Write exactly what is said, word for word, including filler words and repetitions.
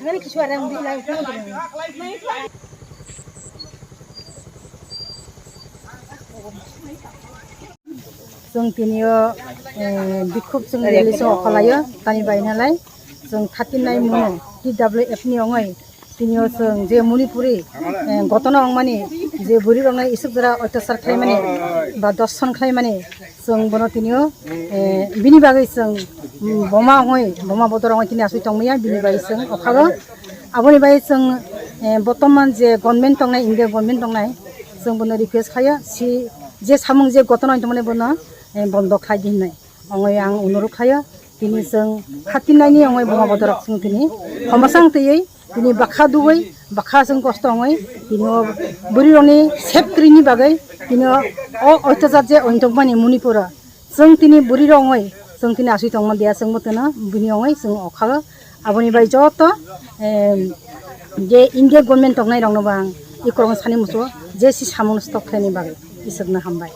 Chwng tinio, eh, bikhub chwng rally chwng okhalaio, tani bai nalai chwng thirty nine muno T W F ni ongoi tinio chwng je Manipuri, eh, gotona ongmani je bwrwi rokno isuk jora oitosar khlaimani ba dorson khlaimani chwng bono tinio, eh, bini bagwi chwng, mm, boma ongoi, boma bodor ongoi tini asui tongmaya, bini bagwi chwng okhago. Aboni bai chwng, eh, botoman je government tongnai, India government tongnai, chwng bono request khaio, si je samung je gotona wng tongmani bono, eh, bondo khlai di hinwi. Ongoi ang onurok khaio, tini chwng khatinai ni ongoi buma bodorok chwng tini homasang twiwi, tini bakha dugwi, bakha chwng kosto ongoi, tini o bwrwi rokni sep kwrwini bagwi, tini o, o oitosar je wng tongmani Manipur o, chwng tini bwrwi rok ongoi, chwng tini asui tongma dia chwng bo tino bini ongoi chwng okhago. Aboni bai joto, em, je India government tongnai rokno bo ang ikorong sani muchungo je si samung stop khlaini bagwi isukno hambai.